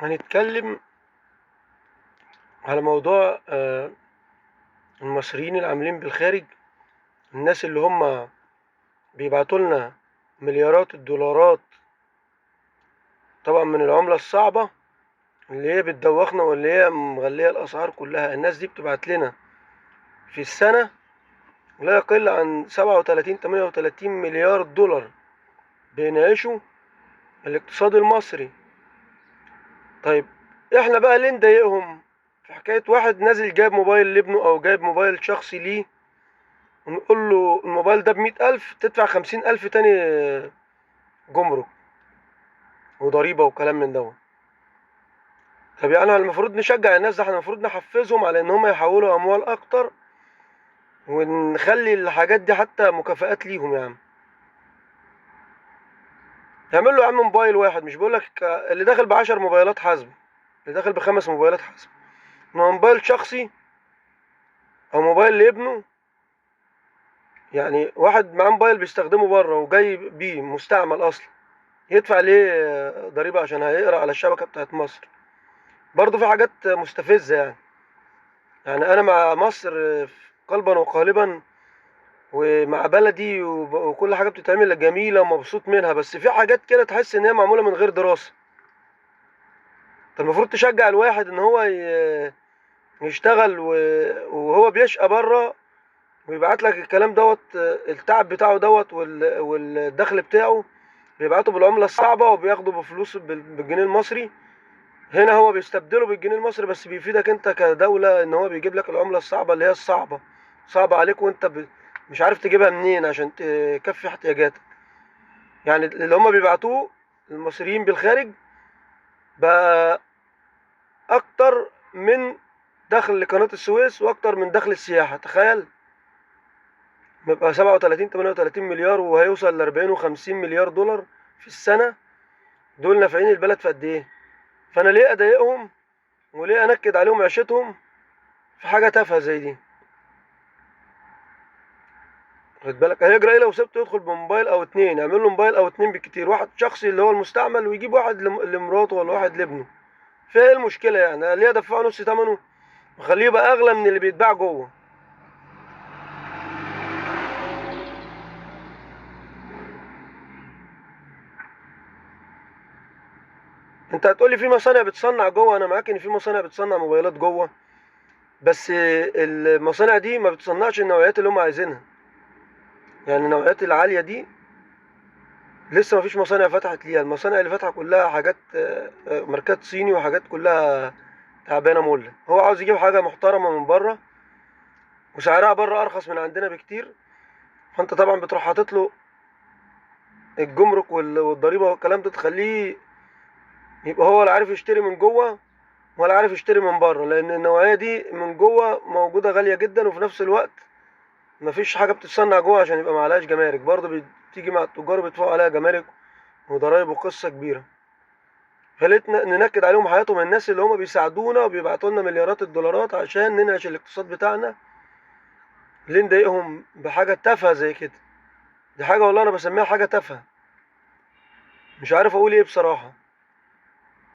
هنتكلم على موضوع المصريين اللي عاملين بالخارج، الناس اللي هم بيبعتوا لنا مليارات الدولارات طبعا من العملة الصعبة اللي هي بتدوخنا واللي هي مغلية الأسعار كلها. الناس دي بتبعت لنا في السنة لا يقل عن 37 38 مليار دولار بينعشوا الاقتصاد المصري. طيب احنا بقى ليه نضايقهم في حكاية واحد نازل جايب موبايل لابنه او جايب موبايل شخصي ليه ونقول له الموبايل ده ب100,000 تدفع 50,000 تاني جمرك وضريبة وكلام من دوت. طب يعني المفروض نشجع الناس ده، احنا المفروض نحفزهم على ان هم يحولوا اموال اكتر ونخلي الحاجات دي حتى مكافآت ليهم. يا عم يعمل له يا عم موبايل واحد، مش بقولك اللي داخل ب10 موبايلات حاسبه، اللي داخل ب5 موبايلات حاسبه. موبايل شخصي او موبايل لابنه، يعني واحد معاه موبايل بيستخدمه بره وجاي بيه مستعمل اصلا، يدفع ليه ضريبة عشان هيقرا على الشبكة بتاعت مصر؟ برضه في حاجات مستفزة. يعني انا مع مصر قلبا وقالبا ومع بلدي وكل حاجة بتتعمل جميلة ومبسوط منها، بس في حاجات كده تحس ان هي معمولة من غير دراسة. انت المفروض تشجع الواحد ان هو يشتغل وهو بيشقى بره ويبعت لك الكلام دوت، التعب بتاعه دوت والدخل بتاعه بيبعته بالعملة الصعبة وبياخده بفلوس بالجنيه المصري. هنا هو بيستبدله بالجنيه المصري، بس بيفيدك انت كدولة ان هو بيجيب لك العملة الصعبة اللي هي الصعبة، صعبة عليك وانت مش عارف تجيبها منين عشان تكفي احتياجاتك. يعني اللي هم بيبعتوه المصريين بالخارج بقى اكتر من دخل قناة السويس واكتر من دخل السياحة. تخيل بيبقى 37 38 مليار وهيوصل ل 40 و50 مليار دولار في السنة. دول نافعين البلد في قد ايه؟ فانا ليه اضايقهم وليه انكد عليهم عيشتهم في حاجة تافهة زي دي؟ خد بالك هيجرى ايه لو سبته يدخل بموبايل او اتنين؟ يعمل له موبايل او اتنين بالكتير، واحد شخصي اللي هو المستعمل ويجيب واحد لمراته ولا واحد لابنه. فيها ايه المشكلة يعني؟ ليه ادفعه نص ثمنه وخليه يبقى اغلى من اللي بيتباع جوه؟ انت هتقولي في مصانع بتصنع جوه، انا معاك ان في مصانع بتصنع موبايلات جوه، بس المصانع دي ما بتصنعش النوعيات اللي هم عايزينها. يعني النوعيات العالية دي لسه ما فيش مصانع فتحت ليها. المصانع اللي فتحت كلها حاجات ماركات صيني وحاجات كلها تعبانة مولة. هو عاوز يجيب حاجة محترمة من بره وسعرها بره ارخص من عندنا بكتير، فانت طبعا بتروح حاطط له الجمرك والضريبة والكلام ده، تخليه يبقى هو لا عارف يشتري من جوه ولا عارف يشتري من بره، لان النوعية دي من جوه موجودة غالية جدا، وفي نفس الوقت مفيش حاجة بتتصنع جوه عشان يبقى معلهاش جمارك. برضه بتيجي مع التجار بيدفعوا عليها جمارك وضرايب وقصة كبيرة. فليه ننكد عليهم حياتهم؟ الناس اللي هم بيساعدونا وبيبعتوا لنا مليارات الدولارات عشان ننعش الاقتصاد بتاعنا، ليه نضايقهم بحاجة تافهة زي كده؟ دي حاجة والله انا بسميها حاجة تافهة، مش عارف اقول ايه بصراحة.